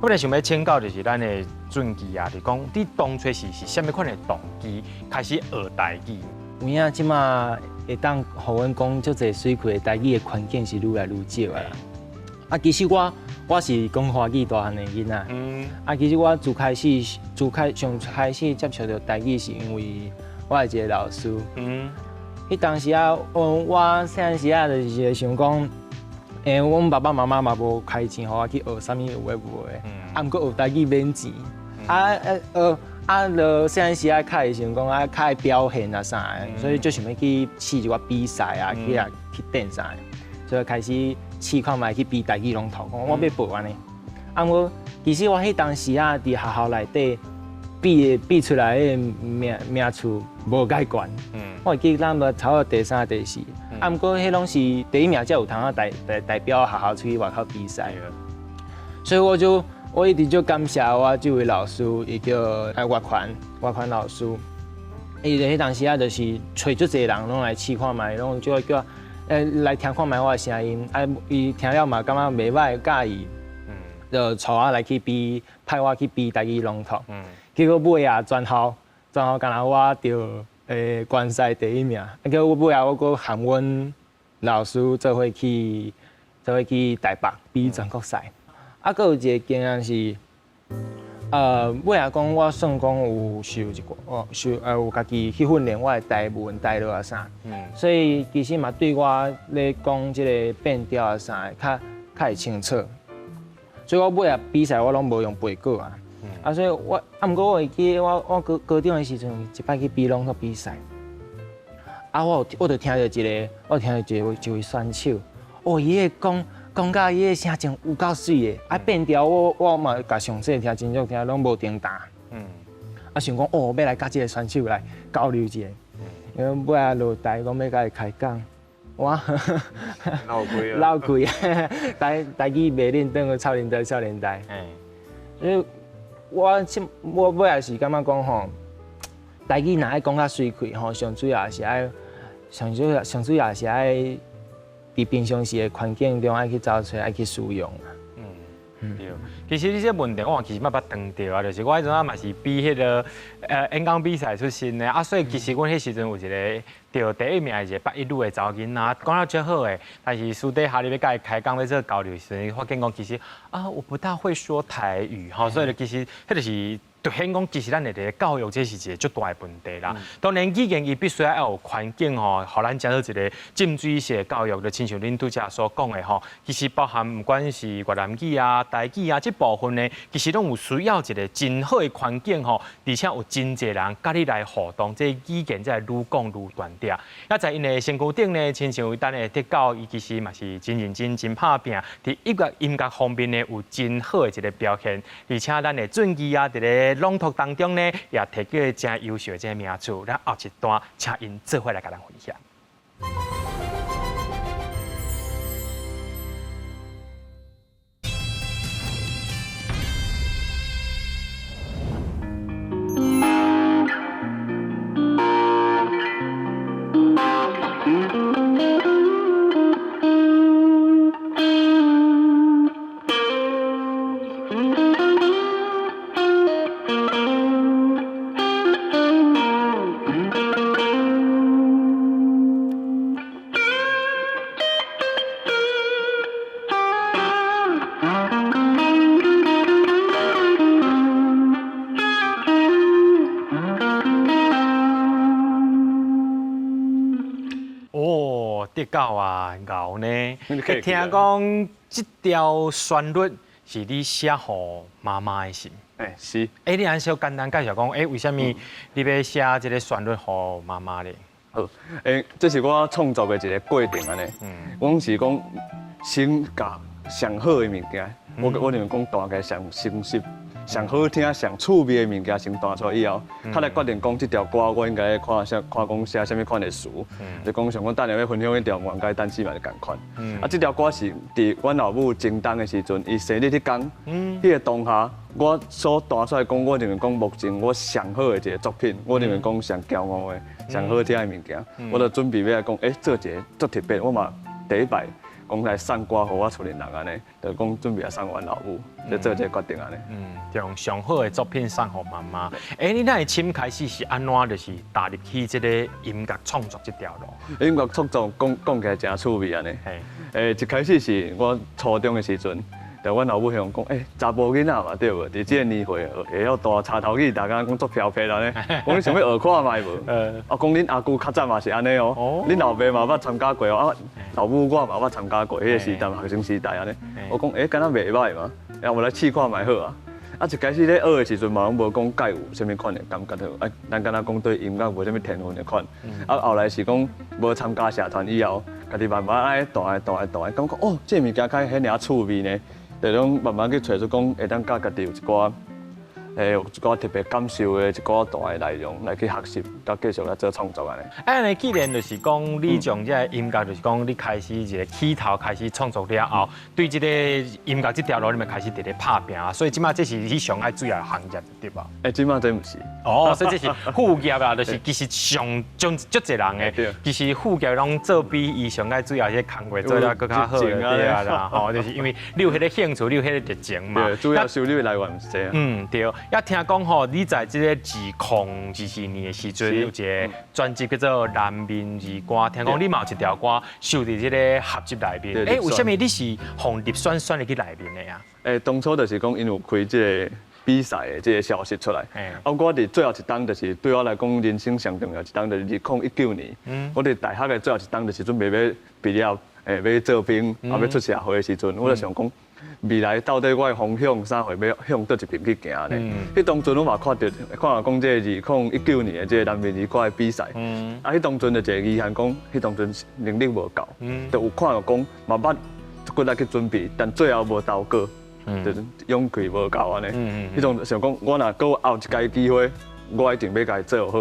我咧想欲請教就是咱的俊基啊，就講你當初是啥物款的動機開始學台語？有影這馬會當予阮講足濟媠氣的台語的環境是愈來愈少啊。啊，其實我是講華語大漢的囡仔。啊，其實我自開上開始接觸著台語，是因為我的一个老師。彼當時啊，我細漢時啊，就是會想講，阮爸爸媽媽嘛無開錢予我去學啥物有的無的，啊，毋過學台語免錢。啊學啊，就細漢時啊，較會想講啊，較會表現啊啥的，所以就想欲去試一寡比賽啊，去競賽，所以開始試看覓去比台語攏頭，講我欲報按呢。啊，我其實我彼當時啊，佇學校內底比出來的名次無蓋懸。我會記得咱無差不多第三、第四。啊，毋過彼攏是第一名才有通啊代表學校出去外口比賽。所以我就我一直就感謝我這位老師，伊叫岳權老師。伊就彼當時啊，就是揣足濟人攏來試看覓，攏叫叫來聽看覓我的聲音。啊，伊聽了嘛感覺袂䆀，佮意，就帶我來去比，派我去比台語朗讀。結果尾啊，全校干焦我著決賽第一名。啊，結果尾啊，我閣含阮老師做伙去台北比全國賽。啊，閣有一个經驗是，尾仔講我算講有受一寡，哦，受有家己去訓練我的台文、台語啊啥，所以其實嘛對我咧講這個變調啊啥，較較會清楚。所以我尾仔比賽我攏無用背稿啊，啊，所以我啊，毋過我會記我我高高中的時陣一擺去比朗讀比賽，啊，我有我就聽著一個，我聽著一個一位選手，哦，伊個講。講甲伊个聲情有夠媠的，啊變調我我嘛共上細聽真少聽，攏無停彈。啊想講哦，欲來佮這个選手來交流一下，因為尾仔落台講欲共伊開講，我漏氣啊，漏氣，台台語袂認當個少年台少年台。所以我我尾仔是感覺講吼，台語若愛講較媠氣吼，上主要是愛上主要上主要是愛。佇平常時的環境中，愛去找揣，愛去使用啊。嗯，對。其實你這個問題，我其實嘛捌碰著啊，就是我彼陣仔嘛是比彼個演講比賽出身的啊，所以其實阮彼時陣有一個得第一名的一個北一女的查某囡仔，講得足好的，但是私底下你欲共伊開講欲做交流時陣，發現講其實啊，我不大會說台語，吼，所以就其實彼就是。凸顯講，其實咱的教育這是一個足大的問題啦。當然，語言伊必須愛有環境吼，予咱成做一個浸水式的教育，就親像恁拄才所講的吼，其實包含毋管是越南語啊、台語啊這部分呢，其實攏有需要一個真好的環境吼，而且有真濟人佮你來互動，這語言才會愈講愈彈調。啊，在𪜶的身軀頂呢，親像咱的德教，伊其實嘛是真認真、真拍拚，佇音樂音樂方面呢有真好的一個表現，而且咱的俊義啊，佇咧朗讀當中呢，也提過真優秀的這個名次。咱後一段請𪜶做伙來共咱分享。哦，得到啊，𠢕呢？聽講這條旋律是你寫予媽媽的是？欸，是。欸，你按小簡單介紹講，欸，為啥物你欲寫這个旋律予媽媽咧？好，欸，這是我創作的一個過程按呢。我攏是講先共上好的物件，我我認為講彈起來上誠實。上好聽、上趣味的物件先彈出來以後，較來決定講這條歌我應該看啥、看講寫啥物款的詞。就講像我等下欲分享彼條，原解單詞嘛是仝款。啊，這條歌是佇阮老母前冬的時陣，伊生日彼工，彼個當下，我所彈出來講，我認為講目前我上好的一個作品，我認為講上驕傲的、上好聽的物件，我就準備欲來講，欸，做一个足特別，我嘛第一擺。講來送歌予我厝裡人按呢，就講準備來送阮老母，就做這個決定按呢。嗯，將上好的作品送予媽媽。欸，你哪會先開始是按怎，就是踏入去這個音樂創作這條路？音樂創作講講起來誠趣味按呢。欸，一開始是我初中的時陣。就阮老母向講，欸，查埔囡仔嘛對無？佇這个年歲會曉彈插頭語，逐工講足飄撇啦呢。講你想欲學看覓無？啊，講恁阿舅較早嘛是按呢哦，恁老爸嘛捌參加過哦，啊，老母我嘛捌參加過，彼个時代學生時代按呢。我講，欸，敢若袂䆀嘛，啊，我來試看覓好啊。啊，一開始咧學的時陣嘛，攏無講蓋有啥物款的感覺好，啊，咱敢若講對音樂無啥物天分的款。啊，後來是講無參加社團以後，家己慢慢按呢彈彈彈，感覺哦，這个物件較彼爾趣味呢。就攏慢慢去揣出講，會當佮家己有一寡，欸，有一寡特別感受的一寡大的內容來去學習，佮繼續來做創作按呢。按呢，既然就是講你從這個音樂，就是講你開始一個起頭開始創作了後，對這個音樂這條路，你嘛開始佇咧拍拚啊。所以這馬這是你上愛主要的行業，對無？欸，這馬這毋是。哦，所以這是副業啦，就是其實上將足濟人的，其實副業攏做比伊上愛主要彼個工課做得閣較好，對啊啦，吼，就是因為你有彼个興趣，你有彼个熱情嘛。對，主要收入的來源毋是這。嗯，對。也聽講吼，你在這個2024年的時陣有一個專輯叫做《南面兒歌》，聽講你嘛有一條歌收佇這个合集內面。欸，為啥物你是予入選選入去內面的啊？欸，當初就是講𪜶有開這个。比賽的這个消息出來。啊，我佇最後一冬，就是對我來講人生上重要一冬，就是2019年。我佇大學的最後一冬，就是準備欲畢業，欲做兵，啊，欲出社會的時陣，我就想講，未來到底我的方向啥貨欲向佗一爿去行呢？彼當陣我嘛看著，看著講這个2019年的這个南面兒歌的比賽，啊，彼當陣就一個遺憾講，彼當陣能力無夠，就有看著講嘛捌骨力去準備，但最後無投過，就是勇氣無夠按呢。彼種想講，我若閣有後一擺機會，我一定欲共伊做好。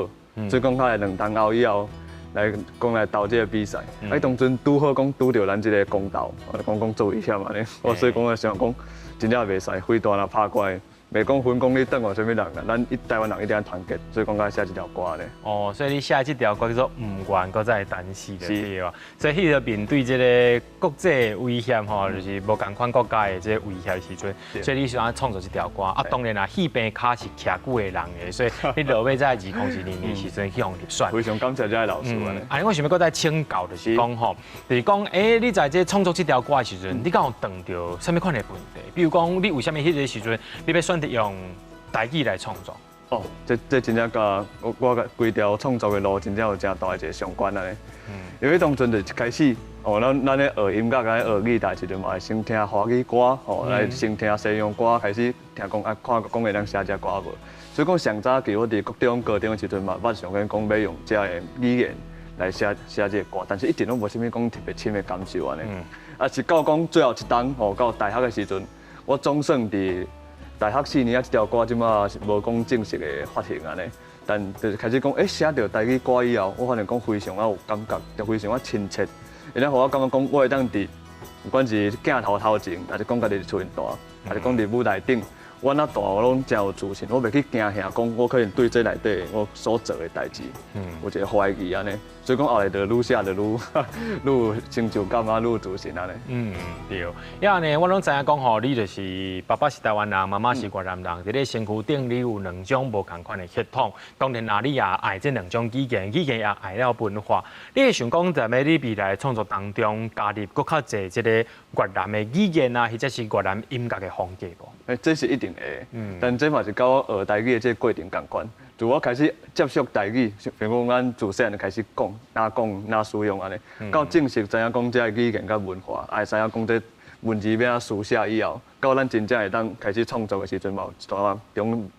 所以講，較來兩冬後以後來講來投這个比賽，啊，當陣拄好講拄著咱這个公投，我講講做危險按呢。我所以講我想講，真正袂使非大若拍過來，袂講分講你轉予啥物人啦，咱一台灣人一定愛團結，所以講才寫這條歌咧。哦，所以你寫這條歌叫做《毋願閣再等死》的對吧？所以彼個面對這个國際威脅吼，就是無仝款國家的這个威脅時陣，所以你喜歡創作這條歌。啊，當然啦，戲棚跤是徛久的人的，所以你落尾在2012年時陣去予入選。非常感謝這个老師。啊，我想欲閣再請教，就是講吼，就是講，欸，你在這創作這條歌的時陣，你敢有碰著啥物款的問題？比如講，你為啥物彼个時陣，你欲選擇用台語來創作？哦，這真正佮我規條創作的路真正有誠大的一个相關按呢。因為當陣就一開始，哦，咱咧學音樂，佮學吉他時陣嘛，會先聽華語歌，吼，來先聽西洋歌，開始聽講啊，看講會當寫這歌無。所以講上早期我佇國中、高中的時陣嘛，捌想講講欲用這个語言來寫寫這个歌，但是一直攏無啥物講特別深的感受按呢。啊，是到講最後一冬，吼，到大學的時陣，我總算佇大學四年啊，這條歌這馬是無講正式的發行按呢，但就是開始講，欸，寫著台語歌以後，我發現講非常仔有感覺，就非常仔親切，會當予我感覺講，我會當佇不管是鏡頭頭前，抑是講家己佇厝面彈，抑是講佇舞台頂，我若彈我攏誠有自信，我袂去驚嚇講，我可能對這內底我所做的代誌，有一个懷疑按呢，所以講後來就愈寫就愈愈有成就感啊，愈有自信按呢。嗯，對。呀呢，我攏知影講吼，你就是爸爸是台灣人，媽媽是越南人，佇咧身軀頂你有兩種無仝款的血統。當然啦，你也愛這兩種語言，語言也愛了文化。你會想講在欲你未來創作當中加入閣較濟這個越南的語言啊，或者是越南音樂的風格無？欸，這是一定會，但這嘛是佮我學台語的這個過程仝款。自我開始接觸台語，比如講咱自細漢就開始講，哪講哪使用按呢，到正式知影講這个語言佮文化，也知影講這文字欲按怎書寫以後，到咱真正會當開始創作的時陣，嘛有一段中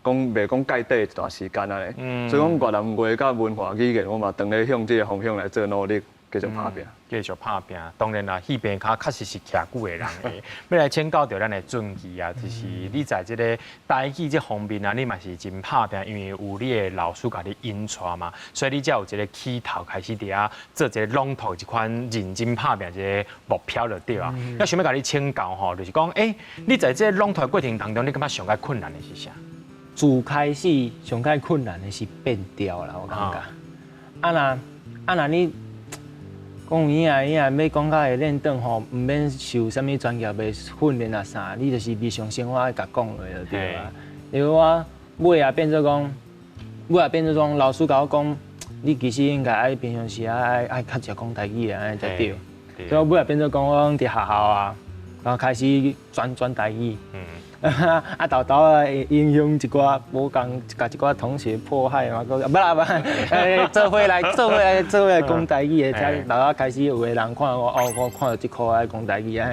講袂講蓋底一段時間按呢。所以講越南話佮文化語言，我嘛當咧向這个方向來做努力，繼續拍拚。繼續拍拚，當然啦，戲棚跤確實是徛久的人的。欲來請教著咱的俊基啊，就是你在這个台語這方面啊，你嘛是真拍拚，因為有你的老師共你引帶嘛，所以你才有這个起頭開始佇遐做這个朗讀這款認真拍拚這个目標就對啊。我想欲共你請教吼，就是講，欸，你在這个朗讀的過程當中，你感覺上較困難的是啥？自開始上較困難的是變調啦，我感覺。啊若你講有影影欲講甲會練轉吼，毋免受啥物專業的訓練啊啥，你就是日常生活愛共講落就對啊。因為我尾仔變做講，尾仔變做講，老師共我講，你其實應該愛平常時愛較濟講台語按呢才對。所以尾仔變做講，我攏佇學校啊，然後開始轉台語。啊，沓沓仔影響一寡無仝，共一寡同學迫害嘛，閣無啦無，做伙來講台語的，才沓沓開始有的人看我，哦，我看著這箍愛講台語啊，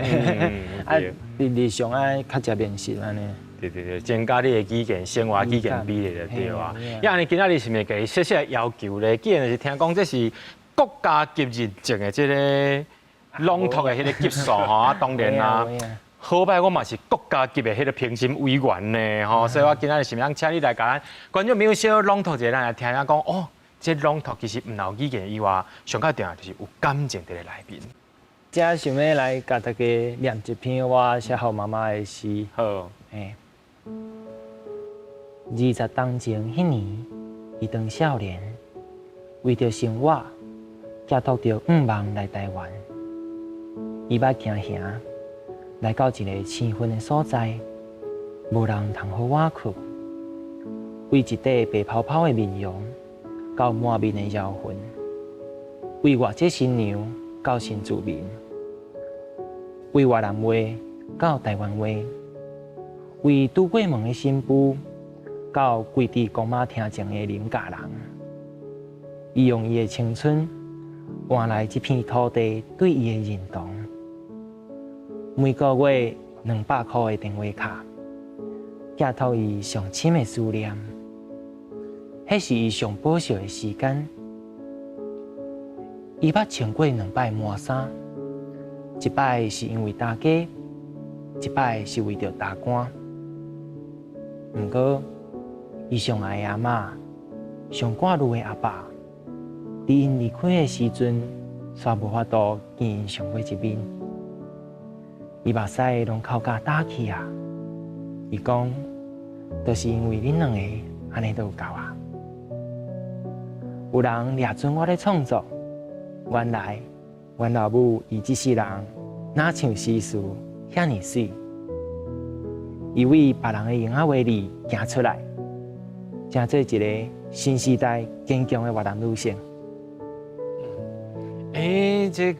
啊，日日常愛較濟練習按呢。對對對，增加你的語言生活語言比例就對啊。呀，你今仔日是毋是共小小的要求咧？既然是聽講這是國家級認證的這个朗讀的彼个級數吼，啊，當然啦。好擺我嘛是國家級的彼个評審委員呢，吼，所以我今仔日是毋是請你來共咱觀眾朋友小朗讀一下，咱來聽聽講哦，這朗讀其實毋但有語言以外，上較重要就是有感情佇咧內面。這想欲來共大家念一篇我寫予媽媽的詩。好，欸，20冬前彼年，伊當少年，為著生活，寄託著願望來台灣。伊捌行行，來到一个生分的所在，無人通予倚靠。為一塊白泡泡的面容，到滿面的搖痕；為外籍新娘到新住民；為越南話到台灣話；為拄過門的新婦，到跪佇公媽廳前的林家人，伊用伊的青春換來這片土地對伊的認同。每個月200箍的電話卡，寄託伊上深的思念，彼是伊上寶惜的時間。伊捌穿過兩擺麻衫，一擺是因為大家，一擺是為著大寒。毋過，伊上愛的阿嬤，上掛慮的阿爸，佇𪜶離開的時陣，煞無法度見𪜶上尾一面。伊目屎攏哭甲焦去啊！伊講，就是因為恁兩个，按呢就有夠啊。有人掠準我咧創作，原來阮老母伊這世人若像詩詞遐爾媠，伊為別人的閒仔話裡行出來，成做一个新時代堅強的越南女性。欸，這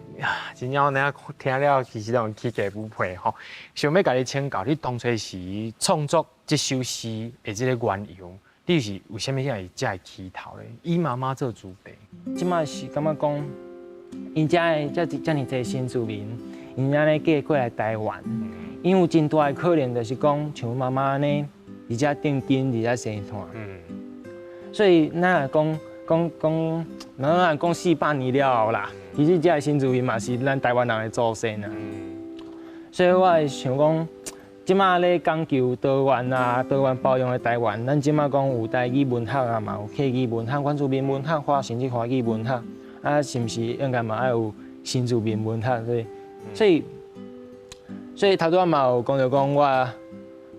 真正按呢聽了，其實攏起雞皮皮吼。想欲共你請教，你當初時創作這首詩的這个緣由，你是為啥物會這會起頭咧？以媽媽做主題。這擺是感覺講，𪜶遮的遮遮爾濟新住民，𪜶按呢嫁過來台灣，𪜶有真大的可能，就是講像媽媽按呢，佇遮釘根，佇遮生團。所以咱若講講講，咱若講400年了後啦，其實這个新住民嘛是咱台灣人的祖先啊。所以我會想講，這擺咧講求多元啊，多元包容的台灣，咱這擺講有台語文學啊，嘛有客語文學、原住民文學、甚至華語文學，啊，是毋是應該嘛愛有新住民文學？所以，所以，所以頭拄仔嘛有講著講我，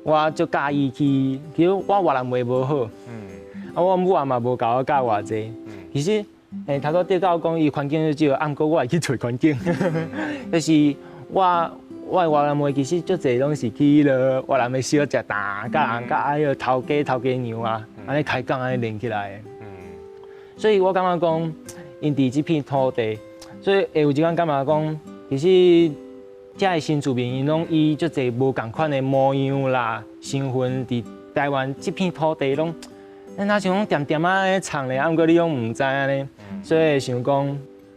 我足佮意去，其實我越南話無好，啊，我母仔嘛無共我教偌濟。其實，頭拄仔得到講伊環境少，啊，毋過我會去揣環境，就是我。我的越南話其實足濟攏是去彼落越南的小食檔，佮人佮彼个頭家頭家娘啊，按呢開講按呢練起來的。所以我感覺講，𪜶佇這片土地，所以會有一工感覺講，其實遮的新住民𪜶攏以足濟無仝款的模樣啦、身份，佇台灣這片土地攏，咱若像講恬恬仔咧藏咧，啊，毋過你攏毋知按呢，所以會想講。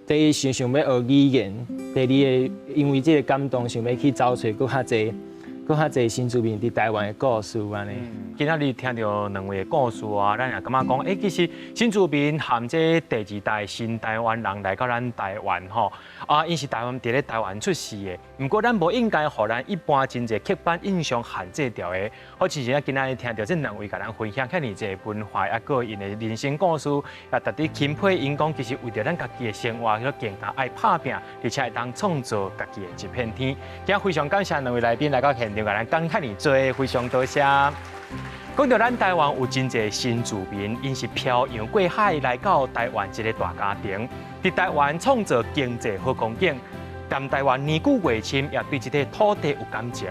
第一想想欲學語言，第二个因為這个感動，想欲去找揣閣較濟、閣較濟新住民佇台灣的故事按呢。今仔日聽著兩位的故事啊，咱也感覺講，欸，其實新住民和這第二代新台灣人來到咱台灣吼，啊，𪜶是台灣佇咧台灣出世的，毋過咱無應該予咱一般真濟刻板印象限制著的。好親像今仔日聽著這兩位共咱分享遐爾濟文化，抑閣𪜶的人生故事，也值得欽佩𪜶講，其實為著咱家己的生活，去更加愛拍拚，而且會當創造家己的一片天。今日非常感謝兩位來賓來到現場，共咱講遐爾濟，非常多謝。講到咱台灣有真濟新住民，𪜶是漂洋過海來到台灣這个大家庭，佇台灣創造經濟好光景，踮台灣年久月深，也對這个土地有感情。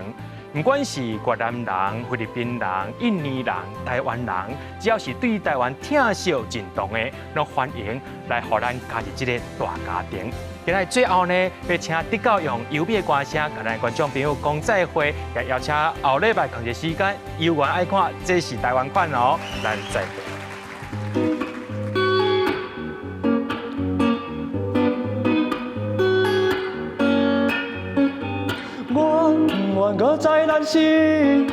毋管是越南人、菲律賓人、印尼人、台灣人，只要是對台灣疼惜認同的，攏歡迎來予咱加入這个大家庭。今仔最後呢，欲請德教用優美的歌聲，共咱觀眾朋友講再會，也邀請後禮拜仝一个時間，猶原愛看，這是台灣款哦，咱再會。我毋願閣再擔心，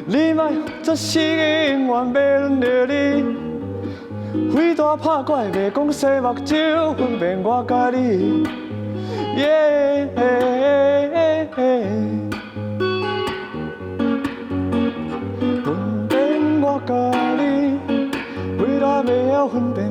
你莫做死永遠袂輪著你。火大拍怪，袂講洗目睭，分辨我佮你。耶分辨我佮你，未來袂曉分辨。